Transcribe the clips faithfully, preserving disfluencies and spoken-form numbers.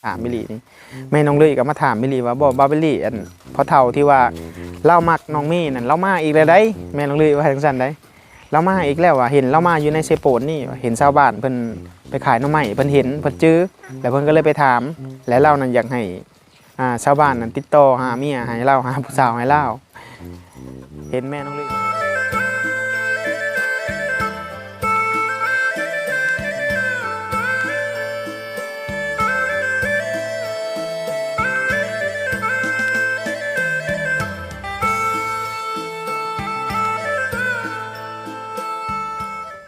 ถามบิลลี่นี่ แม่น้องลุยก็มาถามบิลลี่ว่า บ่ บ่าวบิลลี่ อันพ่อเฒ่าที่ว่าลาวมักน้องเมย์นั่น ลาวมาอีกแล้วได๋ แม่น้องลุยว่าจั่งซั่นได๋ ลาวมาอีกแล้วว่ะ เห็นลาวมาอยู่ในเซโปนนี่ว่ะ เห็นชาวบ้านเพิ่นไปขายหน่อไม้ เพิ่นเห็น เพิ่นจื่อ แล้วเพิ่นก็เลยไปถาม และลาวนั่นอยากให้ อ่า ชาวบ้านนั่นติดต่อหาเมียให้ลาว หาผู้สาวให้ลาว เห็นแม่น้องลุย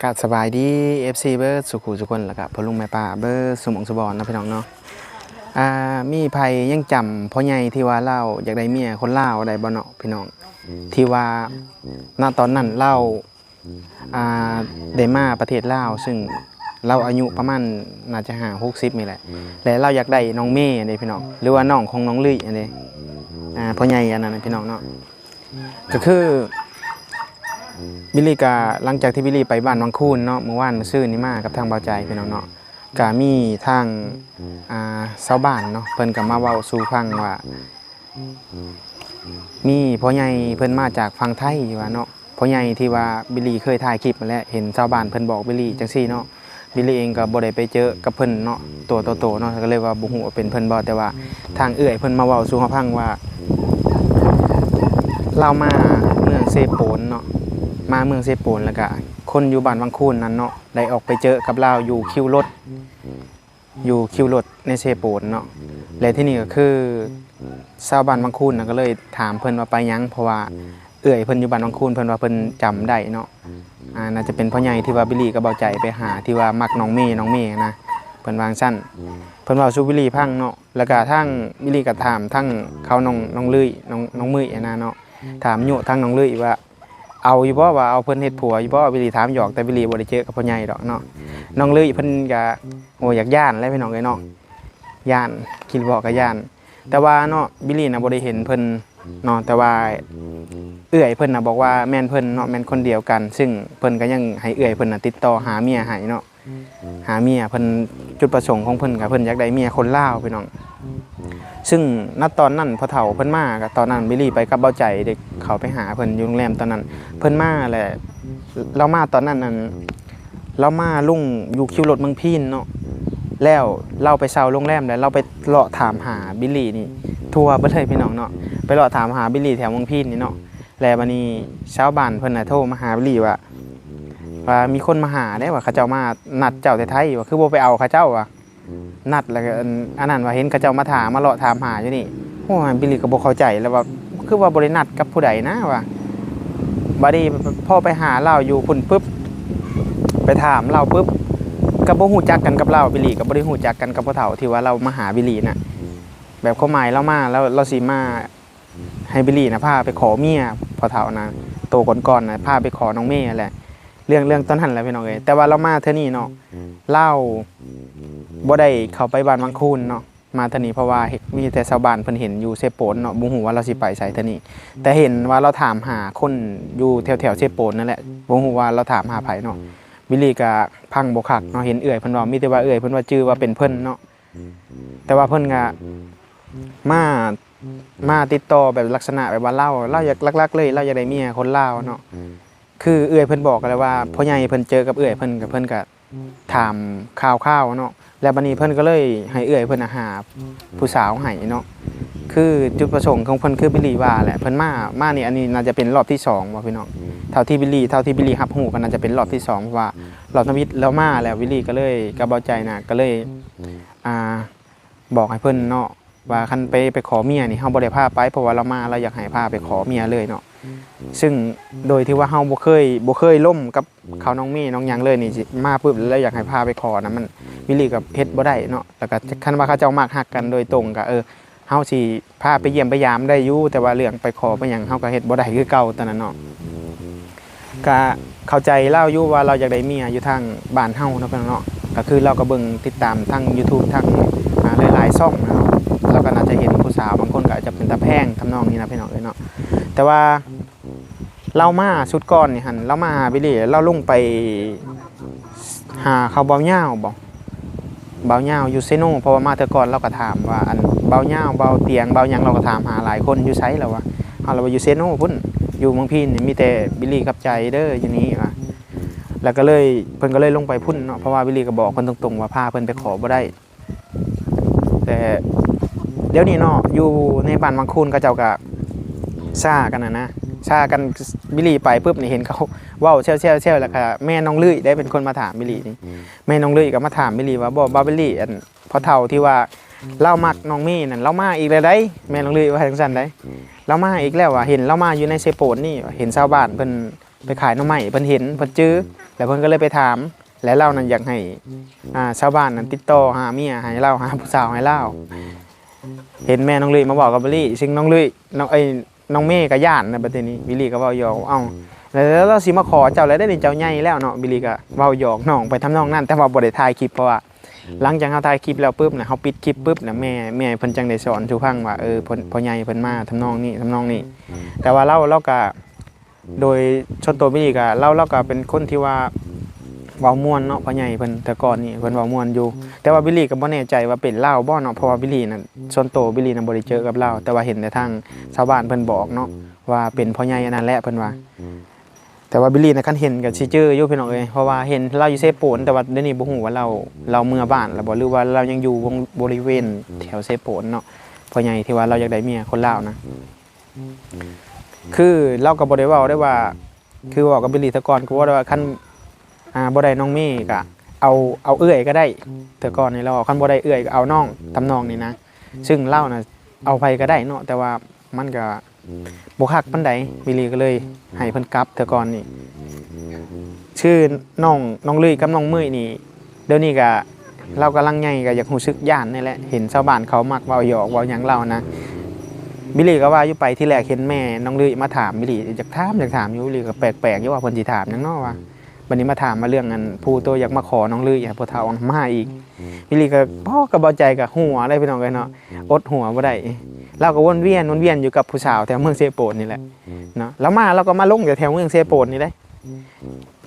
กราบสบายดี เอฟซี เบิดสู่ผู้สู่คน แล้วก็พ่อลุงแม่ป้าเบิดสู่หม่องสู่บ่อนเนาะพี่น้องเนาะ อ่า มีไผยังจำพ่อใหญ่ที่ว่าลาวอยากได้เมียคนลาวได้บ่เนาะพี่น้อง ที่ว่า ณ ตอนนั้นลาว อ่า ได้มาประเทศลาว ซึ่งลาวอายุประมาณน่าจะห้าหกสิบนี่แหละ และลาวอยากได้น้องเมย์เด้พี่น้อง หรือว่าน้องของน้องลุยอันนี้ อ่า พ่อใหญ่อันนั้นนะพี่น้องเนาะ ก็คือบิลลี่ก็ หลังจากที่บิลลี่ไปบ้านวังคูนเนาะ มื้อวานมื้อซืนนี้มากับทางบ่าวใจพี่น้องเนาะ ก็มีทาง อ่า ชาวบ้านเนาะ เพิ่นก็มาเว้าสู่ฟังว่า มีพ่อใหญ่เพิ่นมาจากฝั่งไทยว่าเนาะ พ่อใหญ่ที่ว่าบิลลี่เคยถ่ายคลิปมาแล้ว เห็นชาวบ้านเพิ่นบอกบิลลี่จั่งซี้เนาะ บิลลี่เองก็บ่ได้ไปเจอกับเพิ่นเนาะ ตัวต่อตัวเนาะ ก็เลยว่าบ่ฮู้ว่าเป็นเพิ่นบ่ แต่ว่าทางเอื้อยเพิ่นมาเว้าสู่เฮาฟังว่า ลาวมาเมืองเซโปนเนาะ มาเมืองเซโปน แล้วก็คนอยู่บ้านวังคูนนั่นเนาะ ได้ออกไปเจอกับลาวอยู่คิวรถ อยู่คิวรถในเซโปนเนาะ และที่นี่ก็คือชาวบ้านวังคูนน่ะก็เลยถามเพิ่นว่าไปหยัง เพราะว่าเอื้อยเพิ่นอยู่บ้านวังคูน เพิ่นว่าเพิ่นจำได้เนาะ อ่า น่าจะเป็นพ่อใหญ่ที่ว่าบิลลี่กับบ่าวใจไปหา ที่ว่ามักน้องเมย์ น้องเมย์นะ เพิ่นว่าจั่งซั่น เพิ่นเว้าสู่บิลลี่ฟังเนาะ แล้วก็ทางบิลลี่ก็ถามทางเขาน้อง น้องลุย น้อง น้องมุ้ยอะนะเนาะ ถามยุทางน้องลุยว่า เอาอยู่บ่ ว่าเอาเพิ่นเฮ็ดผัวอยู่บ่ บิลลี่ถามหยอก แต่บิลลี่บ่ได้เจอกับพ่อใหญ่ดอกเนาะ น้องลุยเพิ่นก็ โอ้ อยากย้านแหละพี่น้องเอ้ยเนาะ ย้าน คิดเว้าก็ย้าน แต่ว่าเนาะ บิลลี่น่ะบ่ได้เห็นเพิ่นเนาะ แต่ว่าเอื้อยเพิ่นน่ะบอกว่าแม่นเพิ่นเนาะ แม่นคนเดียวกัน ซึ่งเพิ่นก็ยังให้เอื้อยเพิ่นน่ะติดต่อหาเมียให้เนาะ หาเมียเพิ่น จุดประสงค์ของเพิ่นก็เพิ่นอยากได้เมียคนลาวพี่น้อง ซึ่งณตอนนั้นพ่อเฒ่าเพิ่นมา ก็ตอนนั้นบิลลี่ไปกับบ่าวใจ เด้ เข้าไปหาเพิ่นอยู่โรงแรมตอนนั้น เพิ่นมาแหละ ลาวมาตอนนั้นนั่น ลาวมาลงอยู่คิวรถเมืองพีนเนาะ แล้วลาวไปเช่าโรงแรม แล้วลาวไปเลาะถามหาบิลลี่นี่ทั่วเบิดเลยพี่น้องเนาะ ไปเลาะถามหาบิลลี่แถวเมืองพีนนี่เนาะ แล้วบัดนี้ชาวบ้านเพิ่นน่ะโทรมาหาบิลลี่ว่า ว่ามีคนมาหาเด้ ว่าเขาเจ้ามานัดเจ้าแต่ไทย ว่าคือบ่ไปเอาเขาเจ้า ว่านัดแล้วก็อัน อันนั้น ว่าเห็นเขาเจ้ามาถาม มาเลาะถามหาอยู่นี่ โอ้ย บิลลี่ก็บ่เข้าใจแล้วว่า คือว่าบ่ได้นัดกับผู้ใดนะ ว่า บัดนี้พอไปหาลาวอยู่พุ้นปุ๊บ ไปถามลาวปุ๊บ ก็บ่ฮู้จักกันกับลาว บิลลี่ก็บ่ได้ฮู้จักกันกับพ่อเฒ่าที่ว่าลาวมาหาบิลลี่น่ะ แบบความหมายลาวมา แล้วลาวสิมาให้บิลลี่น่ะพาไปขอเมียพ่อเฒ่าน่ะ โตก่อนๆน่ะ พาไปขอน้องเมย์นั่นแหละ เรื่อง เรื่องตอนนั้นแหละพี่น้องเอ้ย แต่ว่าลาวมาเทื่อนี้เนาะ ลาวบ่ได้เข้าไปบ้านวังคูนเนาะ มาเทื่อนี้เพราะว่าเห็น มีแต่ชาวบ้านเพิ่นเห็นอยู่เซโปนเนาะ บ่ฮู้ว่าลาวสิไปไสเทื่อนี้ แต่เห็นว่าลาวถามหาคนอยู่แถวๆเซโปนนั่นแหละ บ่ฮู้ว่าลาวถามหาไผเนาะ บิลลี่ก็ฟังบ่คักเนาะ เห็นเอื้อยเพิ่นเว้า มีแต่ว่าเอื้อยเพิ่นว่าจื่อว่าเป็นเพิ่นเนาะ แต่ว่าเพิ่นก็มา มาติดต่อแบบลักษณะแบบว่าลาว ลาวอยาก หลักๆเลยลาวอยากได้เมียคนลาวเนาะ คือเอื้อยเพิ่นบอกกันแล้วว่าพ่อใหญ่เพิ่นเจอกับเอื้อยเพิ่น ก็เพิ่นก็ถามข่าวๆเนาะ แล้วบัดนี้เพิ่นก็เลยให้เอื้อยเพิ่นน่ะหาผู้สาวให้เนาะ คือจุดประสงค์ของเพิ่นคือบิลลี่ว่าแหละ เพิ่นมา มานี่ อันนี้น่าจะเป็นรอบที่สองบ่พี่น้อง เท่าที่บิลลี่ เท่าที่บิลลี่รับรู้ก็น่าจะเป็นรอบที่สอง เพราะว่ารอบทำอิฐลาวมาแล้ว บิลลี่ก็เลยกับบ่าวใจน่ะ ก็เลย อ่า บอกให้เพิ่นเนาะ ว่าคันไป ไปขอเมียนี่ เฮาบ่ได้พาไป เพราะว่าลาวมา ลาวอยากให้พาไปขอเมียเลยเนาะ ซึ่งโดยที่ว่าเฮาบ่เคย บ่เคยล้มกับเขาน้องเมย์น้องหยังเลยนี่ สิมาปุ๊บแล้วอยากให้พาไปขอนะ มัน บิลลี่ก็เฮ็ดบ่ได้เนาะ แล้วก็คันว่าเขาเจ้ามักฮักกันโดยตรงก็ เออ เฮาสิพาไปเยี่ยมไปยามได้อยู่ แต่ว่าเรื่องไปขอไปหยัง เฮาก็เฮ็ดบ่ได้คือเก่าตอนนั้นเนาะ ก็เข้าใจลาวอยู่ว่าลาวอยากได้เมียอยู่ทางบ้านเฮาเนาะพี่น้องเนาะ ก็คือลาวก็เบิ่งติดตามทางยูทูบ ทาง อ่า หลายๆช่องนะเนาะ ลาวก็น่าจะเห็นผู้สาวบางคนก็อาจจะเป็นตาแพงทำนองนี้นะพี่น้องเอ้ยเนาะ แต่ว่าลาวมาชุดก่อนนี่หั่น ลาวมาหาบิลลี่ ลาวลงไปหาเขาบ่าวยาวบ่ บ่าวยาวอยู่เซโน เพราะว่ามาเทื่อก่อนลาวก็ถามว่า อัน บ่าวยาว บ่าวเตียง บ่าวหยัง ลาวก็ถามหาหลายคน อยู่ไส ลาวว่า เฮา ลาวว่าอยู่เซโนพุ้น อยู่เมืองพีนนี่มีแต่บิลลี่กับใจเด้อ อยู่นี่ว่า แล้วก็เลย เพิ่นก็เลยลงไปพุ้นเนาะ เพราะว่าบิลลี่ก็บอกเพิ่นตรงๆว่าพาเพิ่นไปขอบ่ได้ แต่เดี๋ยวนี้เนาะ อยู่ในบ้านบางคูนเขาเจ้าก็ซ่ากันน่ะนะ ซ่ากัน บิลลี่ไปปุ๊บนี่เห็นเขาเว้าแซวๆๆ แล้วก็แม่น้องลุยได้เป็นคนมาถามบิลลี่นี่ แม่น้องลุยก็มาถามบิลลี่ว่า บ่ บ่าวบิลลี่ อัน พ่อเฒ่าที่ว่าลาวมักน้องเมย์นั่น ลาวมาอีกแล้วได๋ แม่น้องลุยว่าจั่งซั้นได๋ ลาวมาอีกแล้วว่ะ เห็นลาวมาอยู่ในเซโปนนี่ เห็นชาวบ้านเพิ่นไปขายหน่อไม้ เพิ่นเห็น เพิ่นจื่อ แล้วเพิ่นก็เลยไปถาม แล้วลาวนั่นอยากให้ อ่า ชาวบ้านนั่นติดต่อหาเมียให้ลาว หาผู้สาวให้ลาว เห็นแม่น้องลุยมาบอกกับบิลลี่ ซึ่งน้องลุย น้อง เอ้ย น้องเมย์ก็ย้านนะ บัดทีนี้ บิลลี่ก็เว้าหยอก เอ้า แล้ว แล้วลาวสิมาขอเจ้าแล้วได้นี่ เจ้าใหญ่แล้วเนาะ บิลลี่ก็เว้าหยอกน้องไปทำนองนั้น แต่ว่าบ่ได้ถ่ายคลิป เพราะว่า หลังจากเฮาถ่ายคลิปแล้วปุ๊บน่ะ เฮาปิดคลิปปุ๊บน่ะ แม่ แม่เพิ่นจั่งได้สอนสู่ฟังว่า เออ พ่อ พ่อใหญ่เพิ่นมาทำนองนี้ ทำนองนี้ แต่ว่าลาว ลาวก็ โดยส่วนตัวบิลลี่ก็ ลาว ลาวก็เป็นคนที่ว่าเว้าม่วนเนาะ พ่อใหญ่เพิ่น แต่ก่อนนี่เพิ่นเว้าม่วนอยู่ แต่ว่าบิลลี่ก็บ่แน่ใจว่าเป็นลาวบ่เนาะ เพราะว่าบิลลี่น่ะ ส่วนตัวบิลลี่น่ะบ่ได้เจอกับลาว แต่ว่าเห็นแต่ทางชาวบ้านเพิ่นบอกเนาะ ว่าเป็นพ่อใหญ่อันนั้นแหละ เพิ่นว่า แต่ว่าบิลลี่น่ะคันเห็นก็สิจื่ออยู่พี่น้องเอ้ย เพราะว่าเห็นลาวอยู่เซโปน แต่ว่าเดี๋ยวนี้บ่ฮู้ว่าลาว ลาวเมือบ้านแล้วบ่ หรือว่าลาวยังอยู่วง บริเวณแถวเซโปนเนาะ พ่อใหญ่ที่ว่าลาวอยากได้เมียคนลาวนะ คือลาวก็บ่ได้เว้าได้ว่า คือเว้ากับบิลลี่แต่ก่อน ก็เว้าได้ว่าคัน อ่า บ่ได้น้องเมย์ก็เอา เอาเอื้อยก็ได้ แต่ก่อนนี่ลาวเว้า คันบ่ได้เอื้อยก็เอาน้อง ทำนองนี้นะ ซึ่งลาวน่ะเอาไผก็ได้เนาะ แต่ว่ามันก็ บ่คักปานใด บิลลี่ก็เลยให้เพิ่นกลับเทื่อก่อนนี่ ชื่อน้อง น้องลุยกับน้องเมยนี่ เดี๋ยวนี้ก็ลาวกำลังใหญ่ก็อยากรู้สึกย้านนี่แหละ เห็นชาวบ้านเขามักเว้าหยอกเว้าหยังลาวนะ บิลลี่ก็ว่าอยู่ไป ทีแรกเห็นแม่น้องลุยมาถามบิลลี่ อยากถาม อยากถามอยู่ บิลลี่ก็แปลกๆอยู่ว่าเพิ่นสิถามหยังเนาะว่า บัดนี้มาถามมาเรื่องอันผู้โตอยากมาขอน้องลุยอะ ผู้เฒ่ามาอีก บิลลี่ก็ พ่อก็เบาใจก็หัวเลยพี่น้องเอ้ยเนาะ อดหัวบ่ได้ ลาวก็วนเวียน วนเวียนอยู่กับผู้สาวแถวเมืองเซโปนนี่แหละเนาะ ลาวมาลาวก็มาลงแถวๆเมืองเซโปนนี่เด้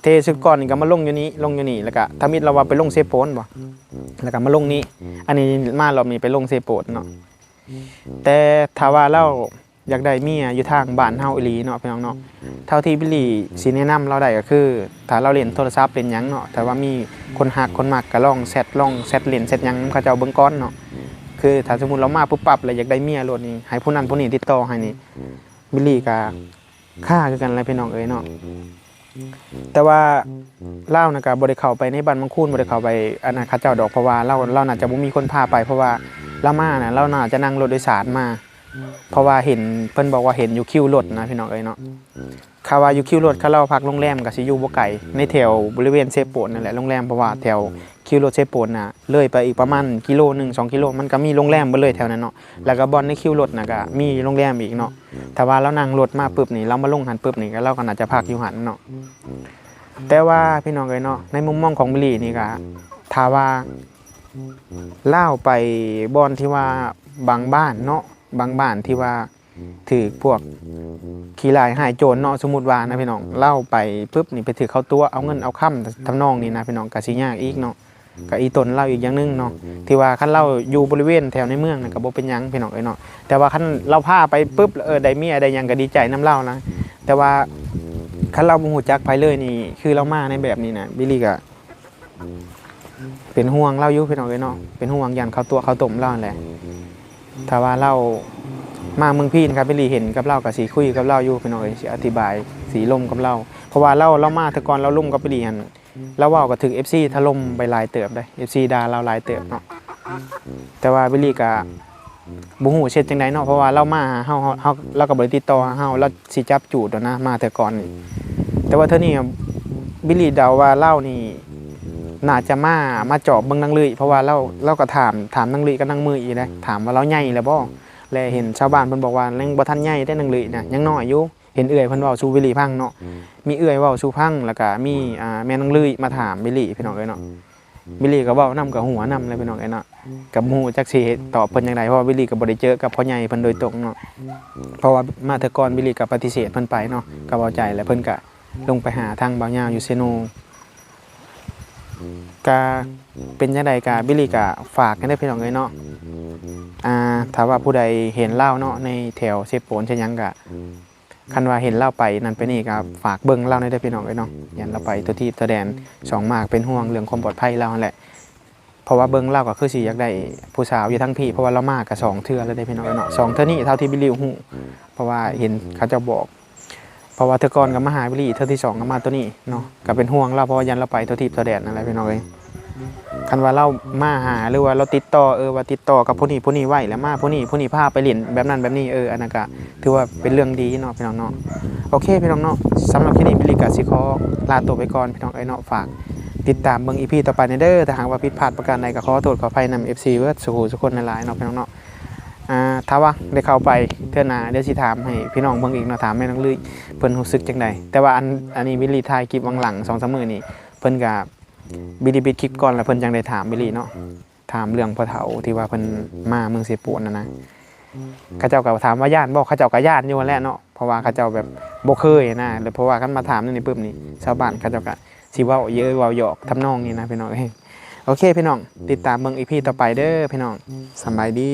เทื่อสุดก่อนนี่ก็มาลงอยู่นี่ ลงอยู่นี่ แล้วก็ทำอิดลาวว่าไปลงเซโปนบ่ แล้วก็มาลงนี่ อันนี้มารอบนี้ไปลงเซโปนเนาะ แต่ถ้าว่าลาวอยากได้เมียอยู่ทางบ้านเฮาอีหลีเนาะพี่น้องเนาะ เท่าที่บิลลี่สิแนะนำลาวได้ก็คือ ถ้าลาวเล่นโทรศัพท์เล่นหยังเนาะ ถ้าว่ามีคนฮักคนมักก็ลองแชท ลองแชทเล่นแชทหยังนำเขาเจ้าเบิ่งก่อนเนาะ คือถ้าสมมุติลาวมาปุ๊บปั๊บแล้วอยากได้เมียโลดนี่ ให้ผู้นั้นผู้นี้ติดต่อให้นี่ บิลลี่ก็ ค่าคือกันแหละพี่น้องเอ้ยเนาะ แต่ว่าลาวน่ะก็บ่ได้เข้าไปในบ้านบางคูน บ่ได้เข้าไปอันนั้นเขาเจ้าดอก เพราะว่าลาว ลาวน่าจะบ่มีคนพาไป เพราะว่าลาวมาน่ะ ลาวน่าจะนั่งรถโดยสารมา เพราะว่าเห็นเพิ่นบอกว่าเห็นอยู่คิวรถนะพี่น้องเอ้ยเนาะ คาว่าอยู่คิวรถ คาลาวพักโรงแรมก็สิอยู่บ่ไกล ในแถวบริเวณเซโปนนั่นแหละ โรงแรม เพราะว่าแถวคิวรถเซโปนน่ะ เลยไปอีกประมาณกิโลหนึ่ง สองกิโล มันก็มีโรงแรมเบิดเลยแถวนั้นเนาะ แล้วก็บ่อนในคิวรถน่ะก็มีโรงแรมอีกเนาะ ถ้าว่าลาวนั่งรถมาปุ๊บนี่ ลาวมาลงหั้นปุ๊บนี่ ก็ลาวก็น่าจะพักอยู่หั้นเนาะ แต่ว่าพี่น้องเอ้ยเนาะ ในมุมมองของบิลลี่นี่ก็ ถ้าว่าลาวไปบ่อนที่ว่าบางบ้านเนาะ บางบ้านที่ว่าถืกพวกขี้ร้ายฮ้ายโจรเนาะ สมมุติว่านะพี่น้อง ลาวไปปุ๊บนี่ไปถืกเขาตั๋ว เอาเงินเอาคำทำนองนี้นะพี่น้อง ก็สิยากอีกเนาะ ก็อีตนลาวอีกอย่างหนึ่งเนาะ ที่ว่าคันลาวอยู่บริเวณแถวในเมืองน่ะก็บ่เป็นหยังพี่น้องเอ้ยเนาะ แต่ว่าคันลาวพาไปปุ๊บ เออ ได้เมียได้หยังก็ดีใจนำลาวนะ แต่ว่าคันลาวบ่ฮู้จักไผเลยนี่ คือลาวมาในแบบนี้นะ บิลลี่ก็เป็นห่วงลาวอยู่พี่น้องเอ้ยเนาะ เป็นห่วงย้านเขาตั๋วเขาต้มลาวนั่นแหละ ถ้าว่าลาวมาเมืองพีนครับ บิลลี่เห็นกับลาวก็สิคุยกับลาวอยู่พี่น้องเอ้ย สิอธิบาย สิลมกับลาว เพราะว่าลาว ลาวมาแต่ก่อนลาวลมกับบิลลี่หั่น ลาวเว้าก็ถืกเอฟซีถล่มไปหลายเติบเด้ เอฟซีด่าลาวหลายเติบเนาะ แต่ว่าบิลลี่ก็บ่ฮู้สิเฮ็ดจั่งใดเนาะ เพราะว่าลาวมาหาเฮา เฮา เฮา ลาวก็บ่ได้ติดต่อหาเฮา ลาวสิจับจูดโดนนะ มาเทื่อก่อนนี่ แต่ว่าเทื่อนี้บิลลี่เดาว่าลาวนี่น่าจะมา มาจอบเบิ่งนางลุย เพราะว่าลาว ลาวก็ถาม ถามนางลุยกับนางเมยอีกนะ ถามว่าลาวใหญ่แล้วบ่ และเห็นชาวบ้านเพิ่นบอกว่ายังบ่ทันใหญ่เด้นางลุยนะ ยังน้อยอยู่ เห็นเอื้อยเพิ่นเว้าสู่บิลลี่ฟังเนาะ มีเอื้อยเว้าสู่ฟัง แล้วก็มี อ่า แม่นางลุยมาถามบิลลี่พี่น้องเอ้ยเนาะ บิลลี่ก็เว้านำก็หัวนำเลยพี่น้องเอ้ยเนาะ ก็บ่ฮู้จักสิตอบเพิ่นจั่งใด เพราะว่าบิลลี่ก็บ่ได้เจอกับพ่อใหญ่เพิ่นโดยตรงเนาะ เพราะว่ามาเทื่อก่อนบิลลี่ก็ปฏิเสธเพิ่นไปเนาะ ก็เว้าใจ แล้วเพิ่นก็ลงไปหาทางบ่าวยาวอยู่เซโน กะเป็นจั่งใดกะบิลลี่กะฝากกันเด้อพี่น้องเอ้ยเนาะ อ่า ถ้าว่าผู้ใดเห็นลาวเนาะในแถวเซโปนเซหยังกะ คันว่าเห็นลาวไปนั่นไปนี่กะฝากเบิ่งลาวแหน่เด้อพี่น้องเอ้ยเนาะ ย่านลาวไปทั่วทีปทั่วแดน สองมากเป็นห่วงเรื่องความปลอดภัยลาวนั่นแหละ เพราะว่าเบิ่งลาวกะคือสิอยากได้ผู้สาวอยู่ทั้งพี้ เพราะว่าลาวมากะสองเทื่อแล้วเด้อพี่น้องเอ้ยเนาะ สองเทื่อนี้เท่าที่บิลลี่ฮู้ เพราะว่าเห็นเขาเจ้าบอก เพราะว่าเทื่อก่อนกะมาหาบิลลี่ เทื่อที่สองกะมาตัวนี้เนาะ กะเป็นห่วงลาว เพราะว่าย่านลาวไปทั่วทีปทั่วแดนนั่นแหละพี่น้องเอ้ย คันว่าลาวมาหาหรือว่าลาวติดต่อ เออ ว่าติดต่อกับผู้นี้ผู้นี้ไว้ แล้วมาผู้นี้ผู้นี้พาไปเล่นแบบนั้นแบบนี้ เออ อันนั้นกะถือว่าเป็นเรื่องดีเนาะพี่น้องเนาะ โอเคพี่น้องเนาะ สำหรับคลิปนี้บิลลี่กะสิขอลาตัวไปก่อนพี่น้องเอ้ยเนาะ ฝากติดตามเบิ่งอีพีต่อไปแหน่เด้อ ถ้าหากว่าผิดพลาดประการใดกะขอโทษขออภัยนำเอฟซีเบิดสู่สู่คนหลายๆเนาะพี่น้องเนาะ อ่า ถ้าว่าได้เข้าไปเทื่อหน้าเดี๋ยวสิถามให้พี่น้องเบิ่งอีกเนาะ ถามแม่น้องลุยเพิ่นฮู้สึกจั่งใด แต่ว่าอัน อันนี้บิลลี่ถ่ายคลิปหว่างหลังสองสามมื้อนี่ เพิ่นกะ บิลลี่ปิดคลิปก่อนแล้วเพิ่นจั่งได้ถามบิลลี่เนาะ ถามเรื่องพ่อเฒ่าที่ว่าเพิ่นมาเมืองเซโปนนั่นนะ เขาเจ้ากะถามว่าย้านบ่ เขาเจ้ากะย้านอยู่หั้นแหละเนาะ เพราะว่าเขาเจ้าแบบบ่เคยนะ แล้วเพราะว่าคันมาถามแนวนี้ปุ๊บนี่ ชาวบ้านเขาเจ้ากะสิเว้าเยาะเว้าหยอกทำนองนี้นะพี่น้องเอ้ย โอเคพี่น้อง ติดตามเบิ่งอีพีต่อไปเด้อพี่น้อง สำบายดี